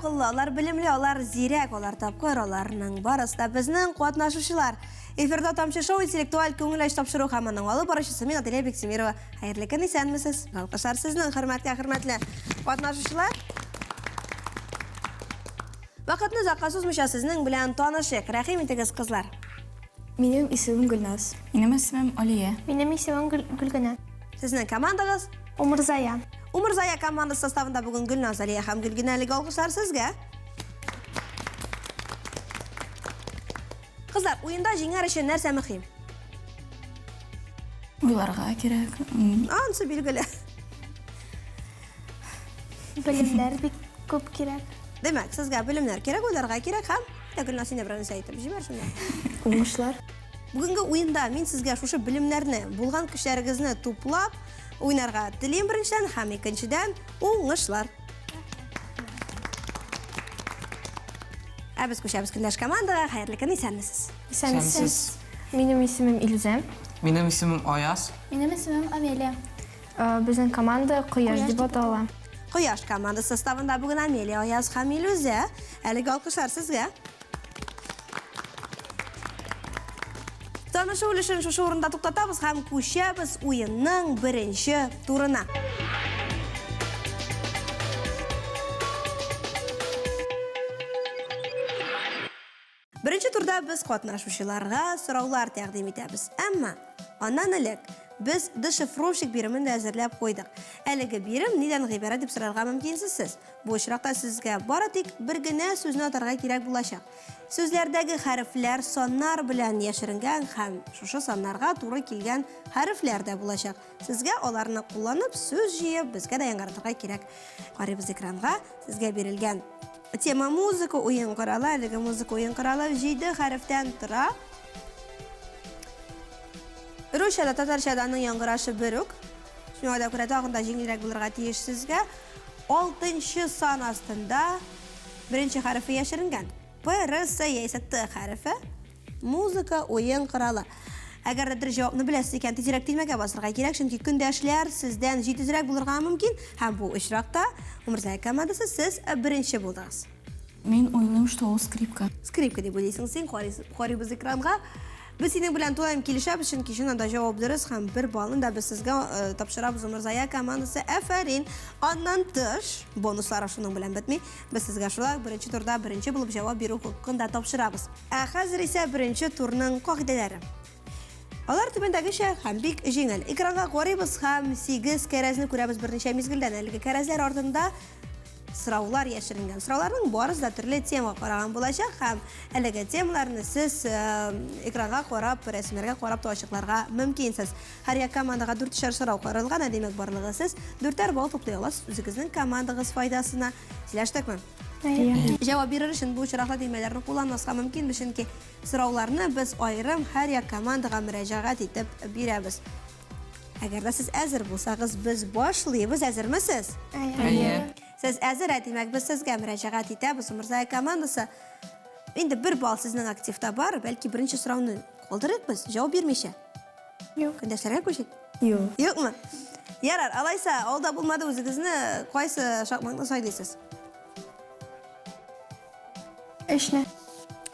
акыллы, алар белемле, алар зирәк, алар тапкыр, аларның барысы да безнең катнашучылар. Эфирда Тамчы шоу интеллектуаль күңел ачу тапшыру һәм аның алып баручысы мин Аделя Биктимирова. Хәерле көн, исәнмесез. Алкышлар сезнең хөрмәткә хөрмәтле катнашучылар. Вакытны озакка сузмыйча сезнең белән танышыйк. Рәхим итегез, кызлар. Минем исемем Гөлназ. Минем исемем Алия. Минем исемем Гөлгенә. Сезнең командагыз? Умырзая. Умырзая командасы составында бүген Гөлназ, Алия һәм Гөлгенә. Әлеге алкышлар сезгә. Кызлар, уенда җиңәр өчен нәрсә мөһим? Уйларга кирәк. Ансы билгеле. Белемнәр бик күп кирәк. Димәк, сезгә белемнәр кирәк, уйларга кирәк һәм Дә Гөлназ, син дә берәр нәрсә әйтеп җибәр шунда. Уңышлар. Бүгенге уенда мин сезгә шушы белемнәрне, булган көчләрегезне туплап уйнарга телим беренчедән һәм икенчедән уңышлар. Ә без күчәбез көндәш командага. Хәерле көн, исәнмесез. Исәнмесез. Минем исемем Илүзә. Минем исемем Аяз. Минем исемем Амелия. Безнең команда Кояш дип атала. Кояш командасы составында бүген Амелия, Аяз һәм Илүзә. Әлеге алкышлар сезгә. Танышу өлешен шушы урында туктатабыз һәм күчәбез уенның беренче турына. Беренче турда без катнашучыларга сораулар тәкъдим итәбез. Әмма аннан элек без дешифровщик биремен дә әзерләп куйдык. Әлеге бирем нидән гыйбарәт дип сорарга мөмкинсез сез. Бу очракта сезгә бары тик бер генә сүзне атарга кирәк булачак. Сүзләрдәге хәрефләр саннар белән яшеренгән һәм шушы саннарга туры килгән хәрефләр дә булачак. Сезгә аларны кулланып, сүз җыеп, безгә дә яңгыратырга кирәк. Карыйбыз экранга, сезгә бирелгән Тема музыка уен коралы. Әлеге музыка уен коралы җиде хәрефтән тора. Русча да, татарча да аның яңгырашы бер үк. Шуңа да күрә тагын да җиңелрәк булырга тиеш сезгә. Алтынчы сан астында беренче хәрефе яшеренгән. П, Р, С яисә Т хәрефе. Музыка уен коралы. Әгәр дә дөрес җавапны беләсез икән, тизрәк төймәгә басырга кирәк, чөнки көндәшләр сездән җитезрәк булырга мөмкин. Һәм бу очракта Умырзая командасы сез беренче булдыгыз. Мин уйлыйм, что ул скрипка. Скрипка дип уйлыйсың син, карыйбыз экранга. Без синең белән тулаем килешәбез, чөнки чыннан да җавап дөрес һәм бер баллны да без сезгә э, тапшырабыз Умырзая командасы. Әфәрин! Аннан тыш, бонуслары шуның белән бетми. Без сезгә шулай ук беренче турда беренче булып җавап бирү хокукын да тапшырабыз. Ә хәзер исә беренче турның кагыйдәләре. Алар түбәндәгечә һәм бик җиңел. Экранга карыйбыз һәм 8 кәрәзне күрәбез берничә мизгелдән. Әлеге кәрәзләр артында сораулар яшеренгән. Сорауларның барысы да төрле темага караган булачак һәм әлеге темаларны сез э, экранга карап, рәсемнәргә карап та ачыкларга мөмкинсез. Һәр як командага дүртешәр сорау каралган, ә димәк барлыгы сез дүртәр балл туплый аласыз үзегезнең командагыз файдасына. Сөйләштекме? Җавап бирер өчен бу очракта төймәләрне кулланмаска мөмкин, чөнки сорауларны без аерым һәр як командага мөрәҗәгать итеп бирәбез. Әгәр дә сез әзер булсагыз, без башлыйбыз. Әзерме сез? Әйе. Сез әзер, ә димәк, без сезгә мөрәҗәгать итәбез. Умырзая командасы. Инде бер балл сезнең активта бар, бәлки беренче сорауны калдырыйк без, җавап бирмичә. Юк. Көндәшләргә күчик. Юк. Юкмы? Ярар, алайса, алда булмады үзегезне кайсы шакмакны сайлыйсыз? Өчне.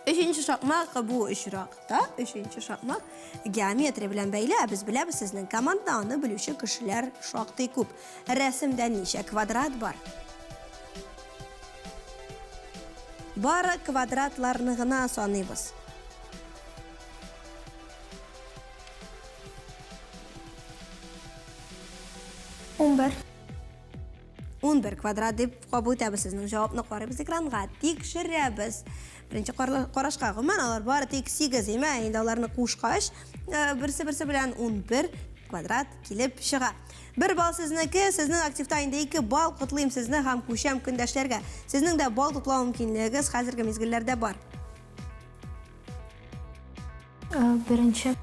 Өченче шакмак бу очракта, өченче шакмак геометрия белән бәйле, ә без беләбез, сезнең командада аны белүче кешеләр шактый күп. Рәсемдә ничә квадрат бар? Бары квадратларны гына саныйбыз. 11. 11 квадрат дип кабул итәбез сезнең җавапны карыйбыз экранга, тикшерәбез. Беренче карашка гомумән алар бары тик 8 име, инде аларны кушкач, э, берсе-берсе белән 11 квадрат килеп чыга. Бер балл сезнеке, сезнең активта инде 2 балл, котлыйм сезне һәм күчәм көндәшләргә. Сезнең дә балл туплау мөмкинлегегез хәзерге мизгелләрдә бар. Беренче.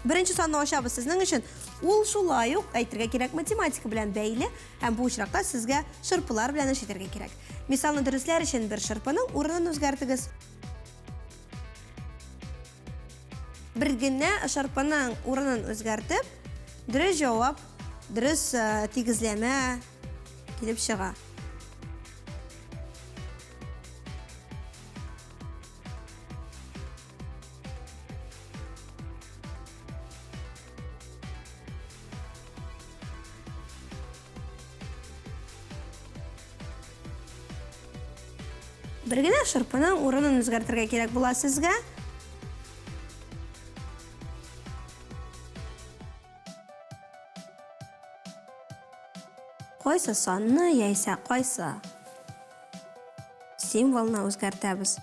Беренче санны ачабыз сезнең өчен. Ул шулай ук, әйтергә кирәк, математика белән бәйле һәм бу очракта сезгә шырпылар белән эш итәргә кирәк. Мисалны дөресләр өчен бер шырпының урынын үзгәртегез. Бер генә шырпының урынын үзгәртеп, дөрес җавап, дөрес э, тигезләмә килеп чыга. Бер генә шырпының урынын үзгәртергә кирәк була сезгә. Кайсы санны яисә кайсы символны үзгәртәбез?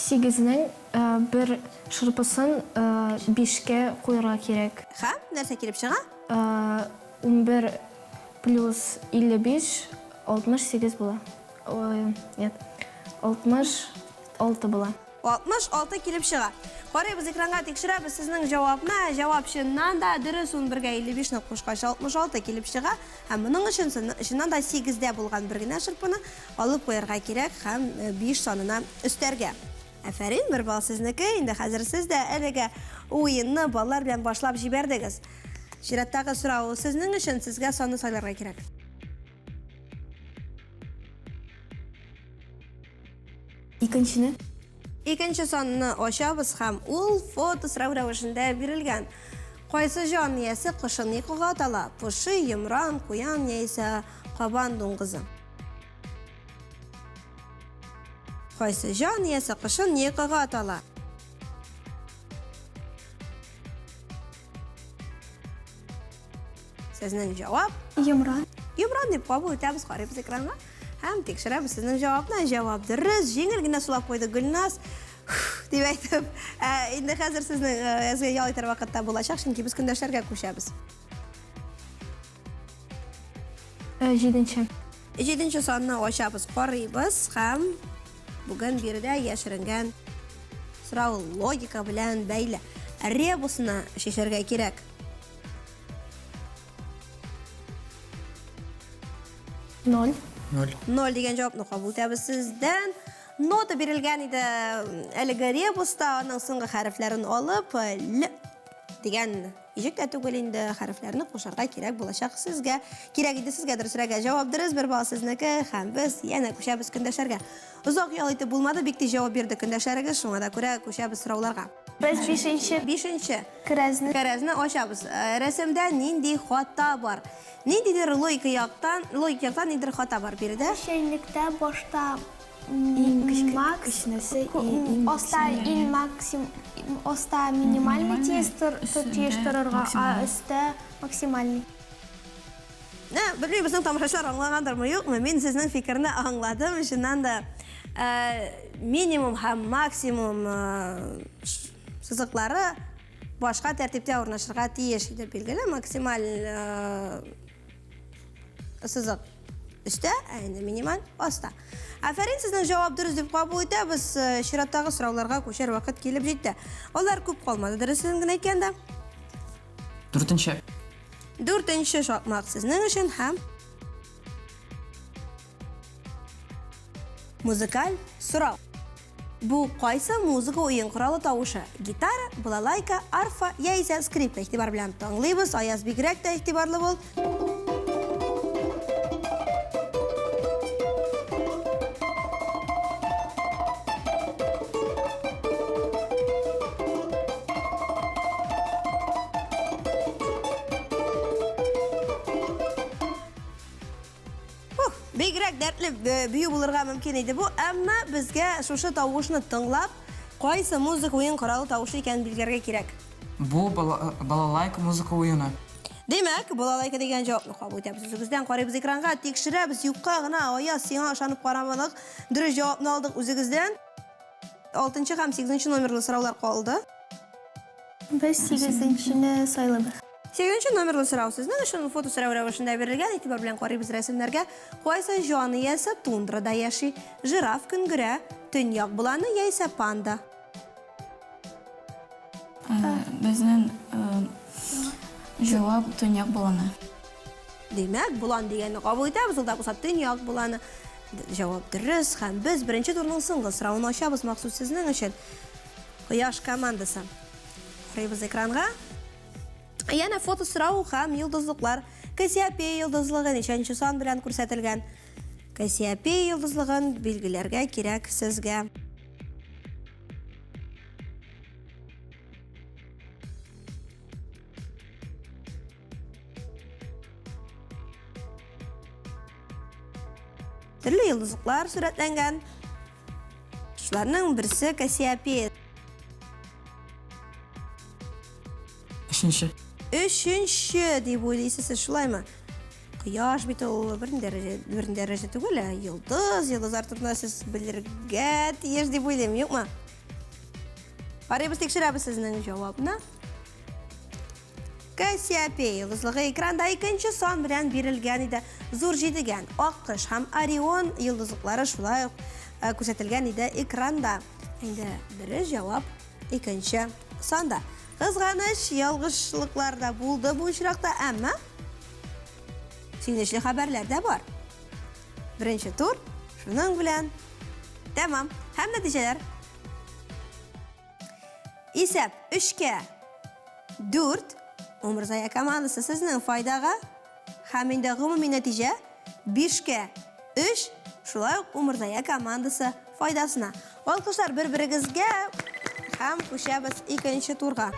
Сигезнең бер шырпысын бишкә куярга кирәк. Һәм нәрсә килеп чыга? 11 плюс 55, 68 була. Ой, нет, 66 була. 66 килеп чыга. Карыйбыз экранга, тикшерәбез сезнең җавапны. Җавап чыннан да дөрес, 11-гә 55 не кушкач 66 килеп чыга. Һәм моның өчен чыннан да 8-дә булган бер генә шырпыны алып куярга кирәк һәм 5 санына өстәргә. Афәрин, бер балл сезнеке. Инде хәзер сез дә әлеге уенны баллар белән башлап җибәрдегез. Чираттагы сорау сезнең өчен, сезгә санны сайларга кирәк. Икенчене. Икенче санны ачабыз һәм ул фото сорау рәвешендә бирелгән. Кайсы җан иясе кышын йокыга атала? Поши, йомран, куян яисә кабан дуңгызы? Кайсы җан иясе кышын йокыга атала? Сезнең җавап? Йомран. Йомран дип кабул итәбез, карыйбыз экранга һәм тикшерәбез сезнең җавапны. Җавап дөрес. Җиңел генә сулап куйды Гөлназ. Дип әйтеп, ә, инде хәзер сезнең әзгә ял итәр вакытта булачак, чөнки без көндәшләргә күчәбез. Җиденче. Җиденче санны ачабыз, карыйбыз һәм бүген биредә яшеренгән сорау логика белән бәйле. Ребусны чишәргә кирәк. Ноль. Ноль. Ноль дигән җавапны кабул итәбез сездән. Нота бирелгән иде әлеге ребуста, аның соңгы хәрефләрен алып, Л дигән иҗек тә түгел инде, хәрефләрне кушарга кирәк булачак сезгә. Кирәк иде сезгә, дөресрәге. Җавап дөрес, бер балл сезнеке, һәм без янә күчәбез көндәшләргә. Озак ял итеп булмады, бик тиз җавап бирде көндәшләрегез, шуңа да күрә күчәбез сорауларга. Без бишенче. Бишенче. Кәрәзне. Кәрәзне ачабыз. Рәсемдә нинди хата бар? Ниндидер логика яктан, логик яктан ниндидер хата бар биредә. Чәйнектә башта Иң кечкенә- макс, кечкенәсе и иң аста максимальный. иң максим, аста минимальный Минимальный, тиеш тор- өстендә тиеш торырга, а максимальный. өстә максимальный. Ә, белмим, безнең тамашачылар аңлагандырмы, юкмы? Мин сезнең фикерне аңладым. Чыннан да, ә, минимум һәм максимум ә, ш- сызыклары башка тәртиптә урнашырга тиеш иде, билгеле. Максималь ә, сызык өстә, ә инде минималь аста. Афәрин, сезнең җавап дөрес дип кабул итәбез. Э, Чираттагы сорауларга күчәр вакыт килеп җитте. Алар күп калмады, дөресен генә әйткәндә. Дүртенче. Дүртенче шакмак сезнең өчен һәм музыкаль сорау. Бу кайсы музыка уен коралы тавышы? Гитара, балалайка, арфа яисә скрипка. Игътибар белән тыңлыйбыз. Аяз, бигрәк тә игътибарлы бул. Ух, бигрәк дәртле э, бию булырга мөмкин иде бу, әмма безгә шушы тавышны тыңлап, кайсы музыка уен коралы тавышы икәнен билгеләргә кирәк. Бу бала- балалайка музыка уены. Димәк, балалайка дигән җавапны кабул итәбез. Үзегездән карыйбыз экранга, тикшерәбез. Юкка гына, Аяз, сиңа ышанып карамадык. Дөрес җавапны алдык үзегездән. 6 һәм 8 номерлы сораулар калды. Без сигезенчене сайлыйбыз. 8 номерлы сорау сезнең өчен фото сорау рәвешендә бирелгән. Игътибар белән карыйбыз рәсемнәргә. Кайсы җан иясе тундрада яши? Жираф, көнгерә, төньяк боланы яисә панда? Безнең җавап төньяк боланы. Димәк, болан дигәнне кабул итәбез, ул да булса төньяк боланы. Җавап дөрес һәм без беренче турның соңгы соравын ачабыз махсус сезнең өчен. Кояш командасы. Карыйбыз экранга. Янә фото сорау һәм йолдызлыклар. Кассиопея йолдызлыгы ничәнче сан белән күрсәтелгән? Кассиопея йолдызлыгын билгеләргә кирәк сезгә. Төрле йолдызлыклар сурәтләнгән. Шуларның берсе Кассиопея. Өченче. Өченче дип уйлыйсыз сез, шулаймы? Кояш бит ул бернинди дәрәҗә, бернинди дәрәҗә түгел, ә йолдыз, йолдызлар турында сез белергә тиеш дип уйлыйм, юкмы? Карыйбыз, тикшерәбез сезнең җавапны. Кассиопея йолдызлыгы экранда икенче сан белән бирелгән иде. Зур җидегән, Аккош һәм Орион йолдызлыклары шулай ук э, күрсәтелгән иде экранда. Инде дөрес җавап икенче санда. Кызганыч, ялгышлыклар да булды бу очракта, әмма сөенечле хәбәрләр дә бар. Беренче тур шуның белән тәмам. Һәм нәтиҗәләр. Исәп 3-кә 4. Умырзая командасы сезнең файдага. Һәм инде гомуми нәтиҗә 5-кә 3. Шулай ук Умырзая командасы файдасына. Алкышлар бер-берегезгә һәм күчәбез икенче турга.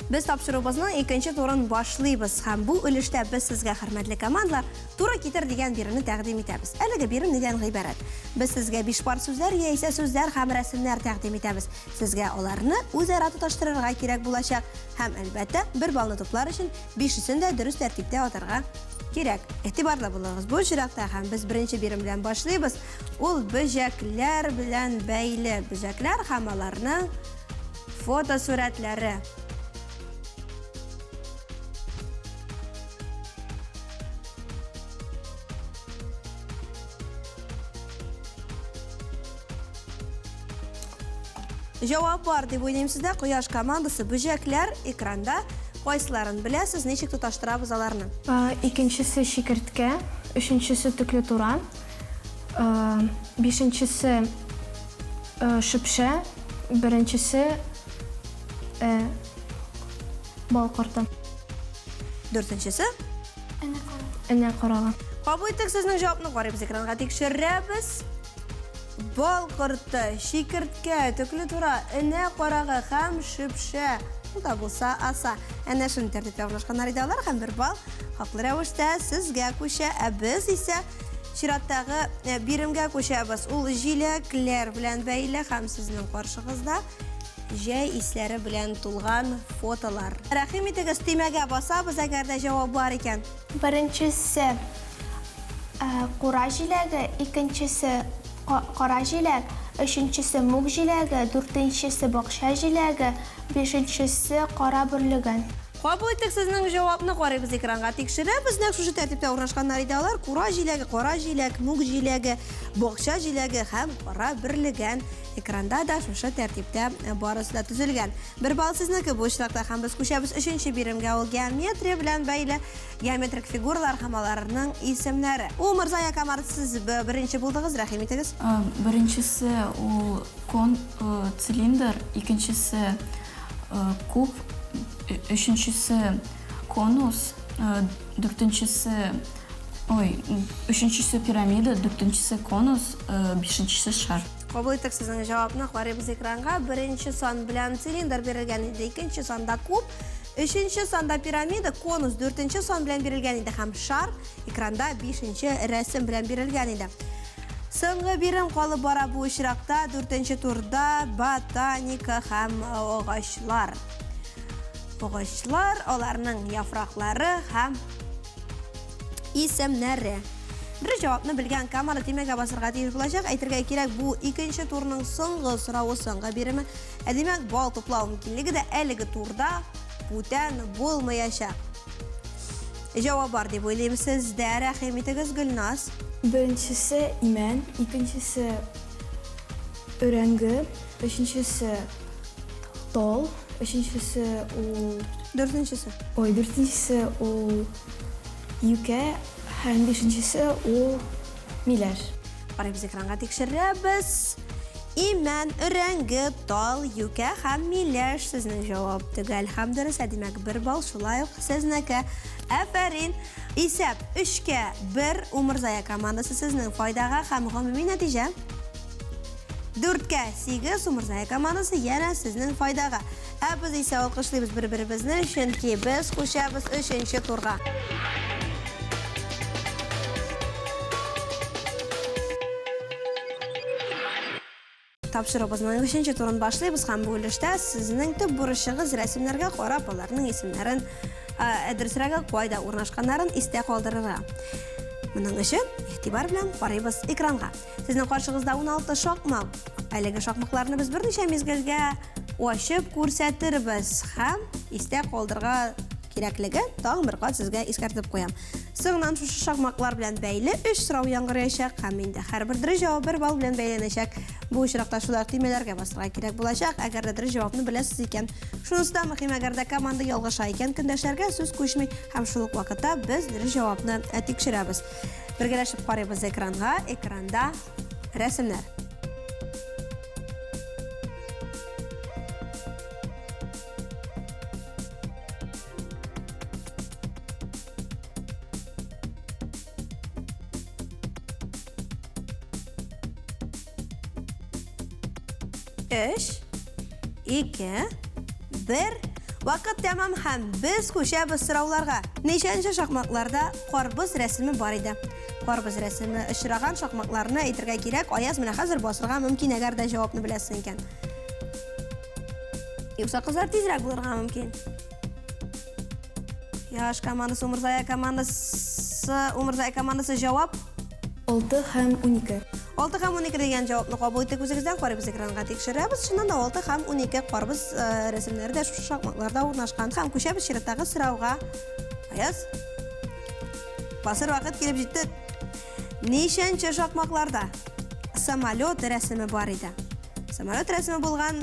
Без тапшыруыбызның икенче турын башлыйбыз һәм бу өлештә без сезгә, хөрмәтле командалар, туры китер дигән биремне тәкъдим итәбез. Әлеге бирем нидән гыйбарәт? Без сезгә биш пар сүзләр яисә сүзләр һәм рәсемнәр тәкъдим итәбез. Сезгә аларны үзара тоташтырырга кирәк булачак һәм, әлбәттә, бер баллны туплар өчен бишесен дә дөрес тәртиптә атарга кирәк. Игътибарлы булыгыз бу очракта һәм без беренче бирем белән башлыйбыз. Ул бөҗәкләр белән бәйле. Бөҗәкләр һәм аларның Фотосурәтләре. Җавап бар дип уйлыйм сездә. Кояш командасы бөҗәкләр экранда кайсыларын беләсез, ничек тоташтырабыз аларны? Икенчесе чикерткә, өченчесе төкле тура, бишенчесе Шөпшә, беренчесе бал корты. Дүртенчесе? Энә карагы. Кабул иттек сезнең җавапны, карыйбыз экранга, тикшерәбез. Бал корты, чикерткә, төкле тура, энә карагы һәм шөпшә. Ул да булса аса. Әнә шундый тәртиптә урнашканнар иде алар һәм бер балл хаклы рәвештә сезгә күчә. Ә без исә Чираттагы э, биремгә күчәбез. Ул җиләкләр белән бәйле һәм сезнең каршыгызда җәй исләре белән тулган фотолар. Рәхим итегез, төймәгә басабыз, әгәр дә җавап бар икән. Беренчесе э, кура җиләге, икенчесе кара җиләк, өченчесе мүк җиләге, дүртенчесе бакча җиләге, бишенчесе кара бөрлегән. Кабул иттек сезнең җавапны, карыйбыз экранга, тикшерәбез. Нәкъ шушы тәртиптә урнашканнар иде алар. Кура җиләге, кара җиләк, мүк җиләге, бакча җиләге һәм кара бөрлегән. Экранда да шушы тәртиптә барысы да төзелгән. Бер балл сезнеке бу очракта һәм без күчәбез өченче биремгә. Ул геометрия белән бәйле геометрик фигуралар һәм аларның исемнәре. Умырзая командасы, сез беренче булдыгыз, рәхим итегез. Беренчесе ул кон цилиндр, икенчесе Куб, өченчесе конус, дүртенчесе, ой, өченчесе пирамида, дүртенчесе конус, бишенчесе шар. Кабул иттек сезнең җавапны, карыйбыз экранга. Беренче сан белән цилиндр бирелгән иде, икенче санда куб, өченче санда пирамида, конус дүртенче сан белән бирелгән иде һәм шар экранда бишенче рәсем белән бирелгән иде. Соңгы бирем калып бара бу очракта дүртенче турда ботаника һәм агачлар. Агачлар, аларның яфраклары һәм исемнәре. Бер җавапны белгән команда төймәгә басырга тиеш булачак. Әйтергә кирәк, бу икенче турның соңгы соравы, соңгы биреме. Ә димәк, балл туплау мөмкинлеге дә әлеге турда бүтән булмаячак. Җавап бар дип уйлыйм. Сездә рәхим итегез, Гөлназ. Беренчесе имән, икенчесе өрәңге, өченчесе тал, өченчесе ул... Дүртенчесе. Ой, дүртенчесе ул юкә һәм бишенчесе ул миләш. Карыйбыз экранга, тикшерәбез. Имән, өрәңге, тал, юкә һәм миләш. Сезнең җавап төгәл һәм дөрес. Ә димәк, бер балл шулай ук сезнеке. Афәрин! Исәп 3-кә 1 Умырзая командасы сезнең файдага һәм гомуми нәтиҗә 4-кә 8 Умырзая командасы янә сезнең файдага. Ә без исә алкышлыйбыз бер-беребезне, чөнки без күчәбез өченче турга. Тапшыруыбызның өченче турын башлыйбыз һәм бу өлештә сезнең төп бурычыгыз рәсемнәргә карап, аларның исемнәрен, ә дөресрәге, кайда урнашканнарын истә калдырырга. Моның өчен игътибар белән карыйбыз экранга. Сезнең каршыгызда 16 шакмак. Әлеге шакмакларны без берничә мизгелгә ачып күрсәтербез һәм истә калдырырга кирәклеге тагын бер кат сезгә искәртеп куям. Соңыннан шушы шакмаклар белән бәйле өч сорау яңгыраячак һәм инде һәрбер дөрес җавап бер балл белән бәйләнәчәк. Бу очракта шулай ук төймәләргә басырга кирәк булачак, әгәр дә дөрес җавапны беләсез икән. Шунысы да мөһим, әгәр дә команда ялгыша икән, көндәшләргә сүз күчми һәм шул ук вакытта без дөрес җавапны тикшерәбез. Бергәләшеп карыйбыз экранга, экранда рәсемнәр. Өч, ике, бер. Вакыт тәмам һәм без күчәбез сорауларга. Ничәнче шакмакларда карбыз рәсеме бар иде? Карбыз рәсеме очраган шакмакларны әйтергә кирәк. Аяз менә хәзер басырга мөмкин, әгәр дә җавапны беләсең икән. Юкса кызлар тизрәк булырга мөмкин. Яш командасы, Умырзая командасы, Умырзая командасы җавап. 6 һәм 12. 6 һәм 12 дигән җавапны кабул иттек үзегездән, карыйбыз экранга, тикшерәбез. Чыннан да 6 һәм 12 карбыз э, рәсемнәре дә шушы шакмакларда урнашкан. Һәм күчәбез чираттагы сорауга. Аяз. Басыр вакыт килеп җитте. Ничәнче шакмакларда самолет рәсеме бар иде? Самолет рәсеме булган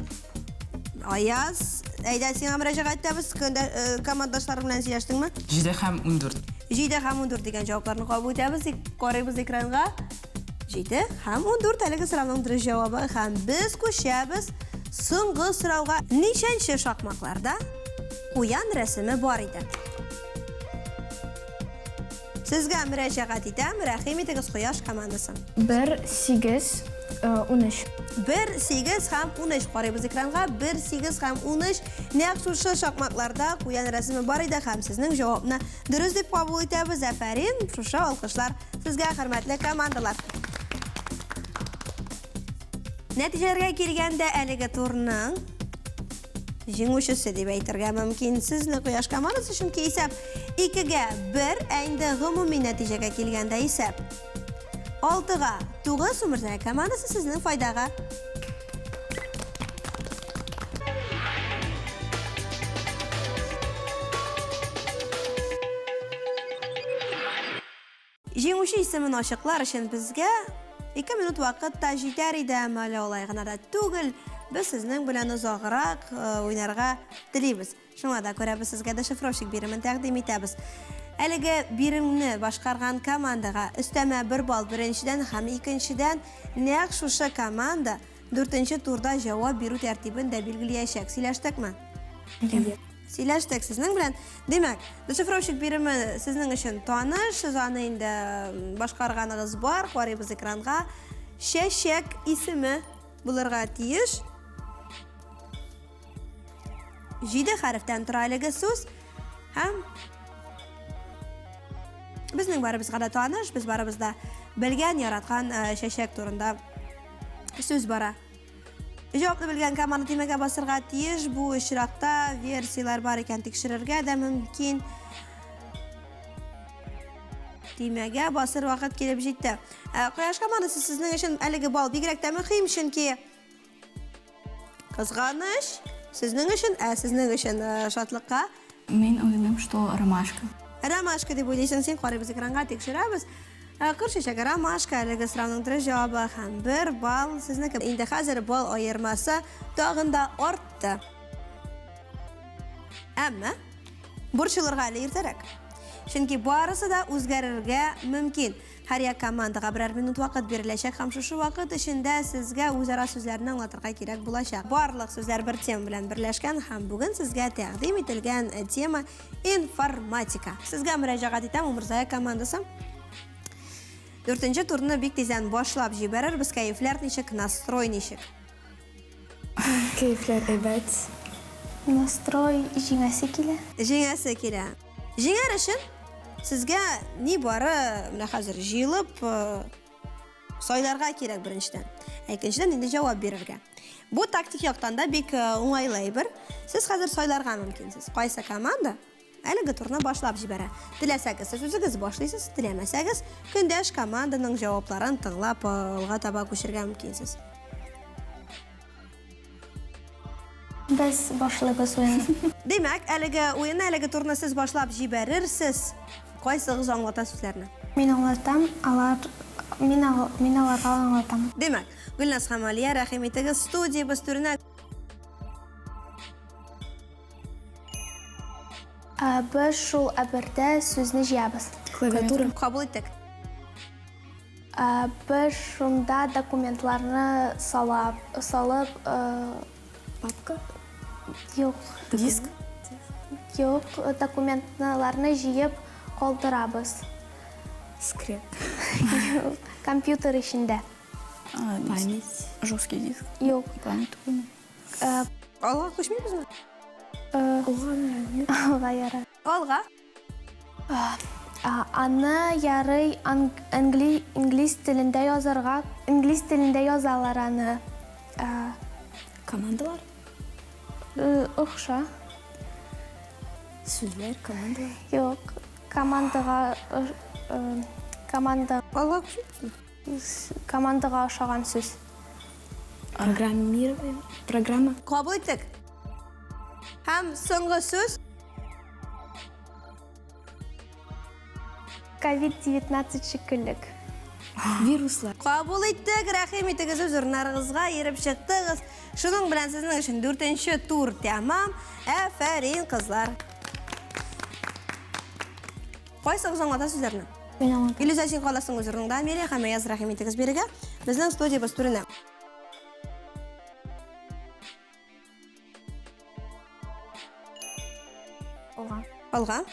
Аяз, әйдә сиңа мөрәҗәгать итәбез. Көндә э, командашларың белән сөйләштеңме? 7 һәм 14. 7 һәм 14 дигән җавапларны кабул итәбез. Карыйбыз экранга. 7 һәм 14 әлеге сорауның дөрес җавабы һәм без күчәбез соңгы сорауга. Ничәнче шакмакларда куян рәсеме бар иде? Сезгә мөрәҗәгать итәм, рәхим итегез, Кояш командасы. 1, 8, 13. 1, 8 һәм 13 карыйбыз экранга. 1, 8 һәм 13. Нәкъ шушы шакмакларда куян рәсеме бар иде һәм сезнең җавапны дөрес дип кабул итәбез. Афәрин, шушы алкышлар сезгә, хөрмәтле командалар. Нәтиҗәләргә килгәндә, әлеге турның җиңүчесе дип әйтергә мөмкин сезне Кояш командасы, чөнки исәп 2-гә 1, ә инде гомуми нәтиҗәгә килгәндә исәп 6-га 9 Умырзая командасы сезнең файдага. Җиңүче исемен ачыклар өчен безгә 2 минут вакыт та җитәр иде, әмма әле алай гына да түгел. Без сезнең белән озаграк э, уйнарга телибез. Шуңа да күрә без сезгә дешифровщик биремен тәкъдим итәбез. Әлеге биремне башкарган командага өстәмә бер балл беренчедән һәм икенчедән нәкъ шушы команда дүртенче турда җавап бирү тәртибен дә билгелиячәк. Сөйләштекме? Әйе. Сөйләштек сезнең белән. Димәк, дешифровщик биреме сезнең өчен таныш, сез аны инде башкарганыгыз бар, карыйбыз экранга. Чәчәк исеме булырга тиеш. Җиде хәрефтән тора әлеге сүз. Һәм безнең барыбызга да таныш, без барыбыз да белгән, яраткан э, чәчәк турында сүз бара. Җавапны белгән команда төймәгә басырга тиеш. Бу очракта версияләр бар икән тикшерергә дә мөмкин. Төймәгә басыр вакыт килеп җитте. Ә, Кояш командасы сезнең өчен әлеге балл бигрәк тә мөһим, чөнки кызганыч сезнең өчен, ә сезнең өчен э, шатлыкка. Мин уйлыйм, что ромашка. Ромашка дип уйлыйсың син, карыйбыз экранга, тикшерәбез. Ә, Кыр чәчәге ромашка әлеге сорауның дөрес җавабы һәм бер балл сезнеке. Инде хәзер балл аермасы тагын да артты. Әмма борчылырга әле иртәрәк. Чөнки барысы да үзгәрергә мөмкин. Һәр як командага берәр минут вакыт биреләчәк һәм шушы вакыт эчендә сезгә үзара сүзләрне аңлатырга кирәк булачак. Барлык сүзләр бер тема белән берләшкән һәм бүген сезгә тәкъдим ителгән тема информатика. Сезгә мөрәҗәгать итәм, Умырзая командасы. Дүртенче турны бик тиздән башлап җибәрербез. Кәефләр ничек, настрой ничек? Кәефләр әйбәт. Настрой җиңәсе килә. Җиңәсе килә. Җиңәр өчен сезгә нибары менә хәзер җыелып сайларга кирәк беренчедән. Ә икенчедән инде җавап бирергә. Бу тактик яктан да бик уңайлы әйбер. Сез хәзер сайларга мөмкинсез. Кайсы команда әлеге турны башлап җибәрә. Теләсәгез, сез үзегез башлыйсыз, теләмәсәгез, көндәш команданың җавапларын тыңлап алга таба күчергә мөмкинсез. Без башлыйбыз уенны. Димәк, әлеге уенны, әлеге турны сез башлап җибәрерсез. Кайсыгыз аңлата сүзләрне? Мин аңлатам, алар мин мин аларга аңлатам. Димәк, Гөлназ һәм Алия, рәхим итегез студиябез түренә. Без шул әбердә сүзне җыябыз. Клавиатура. Кабул иттек. Без шунда документларны салап, салып, Папка? Юк. Диск? Юк, документларны җыеп калдырабыз. Скреп. Юк, компьютер эчендә. Память. Жесткий диск. Юк. Память түгелме? Алга күчмибезме? Алга ярар. Алга. Аны ярый инглиз телендә язарга, инглиз телендә язалар аны. Командалар? Охша. Сүзләр, командалар? Юк, командага команда. Алга күчмибезме? Командага ошаган сүз. Программирование, программа. Кабул иттек. Һәм соңгы сүз. Ковид-19 шикеллек. Вируслар. Кабул иттек, рәхим итегез, үз урыннарыгызга ерып чыктыгыз. Шуның белән сезнең өчен дүртенче тур тәмам. Афәрин, кызлар. Кайсыгыз аңлата сүзләрне? Мин аңлатам. Илүзә, син каласың үз урыныңда. Амелия һәм Аяз, рәхим итегез бирегә. Безнең студиябез түренә. Алга. Алга.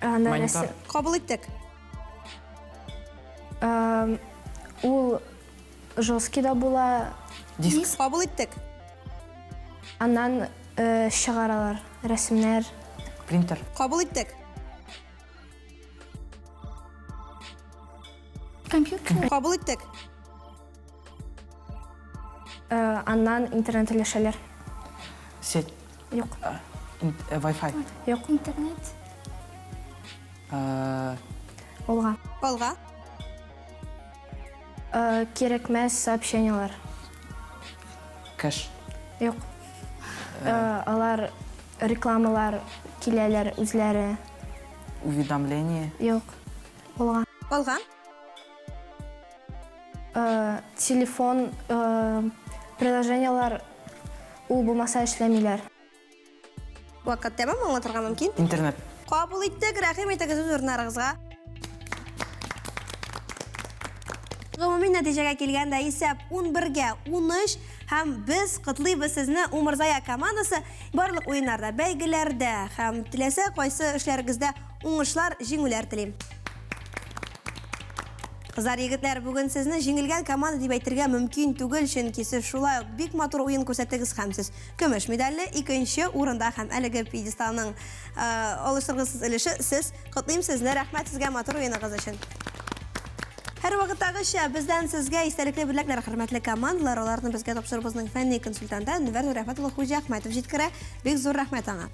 Анда Монитор. рәсем. Кабул иттек. Ул жесткий да була. Диск. Кабул иттек. Аннан чыгаралар рәсемнәр. Принтер. Кабул иттек. Компьютер. Кабул иттек. Аннан интернет өләшәләр. Сеть. Юк. Wi-Fi. Юк. Интернет. Алга. Алга. Кирәкмәс сообщениелар. Кэш. Юк. Алар рекламалар киләләр үзләре. Уведомление. Юк. Алга. Алга. Телефон приложениелар ул булмаса эшләмиләр. Вакыт тәмам, аңлатырга мөмкин. Интернет. Кабул иттек, рәхим итегез үз урыннарыгызга. Гомуми нәтиҗәгә килгәндә исәп 11-гә 13 һәм без котлыйбыз сезне Умырзая командасы барлык уеннарда, бәйгеләрдә һәм теләсә кайсы эшләрегездә уңышлар, җиңүләр телим. Кызлар, егетләр, бүген сезне җиңелгән команда дип әйтергә мөмкин түгел, чөнки сез шулай ук бик матур уен күрсәттегез һәм сез көмеш медальле икенче урында һәм әлеге пьедесталның алыштыргысыз өлеше сез. Котлыйм сезне, рәхмәт сезгә матур уеныгыз өчен. Һәрвакыттагыча бездән сезгә истәлекле бүләкләр, хөрмәтле командалар, аларны безгә тапшырыбызның фәнни консультанты Әнвәр Нурәхмәт улы Хуҗиәхмәтов җиткерә. Бик зур рәхмәт аңа.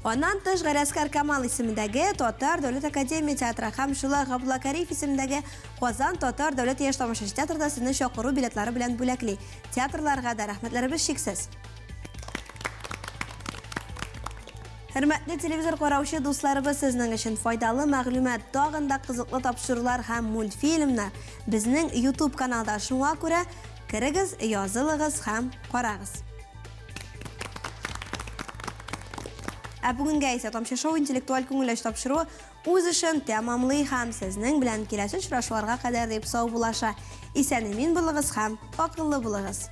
Аннан тыш Галиәсгар Камал исемендәге Татар дәүләт академия театры һәм шулай Габдулла Кариев исемендәге Казан Татар дәүләт яшь тамашачы театры да сезне чакыру билетлары белән бүләкли. Театрларга да рәхмәтләребез чиксез. Хөрмәтле телевизор караучы дусларыбыз, сезнең өчен файдалы мәгълүмат, тагын да кызыклы тапшырулар һәм мультфильмнар безнең YouTube каналда. Шуңа күрә керегез, язылыгыз һәм карагыз. Ә бүгенгә исә Тамчы шоу интеллектуаль күңел ачу тапшыруы үз эшен тәмамлый һәм сезнең белән киләсе очрашуларга кадәр дип саубуллаша. Исән-имин булыгыз һәм акыллы булыгыз.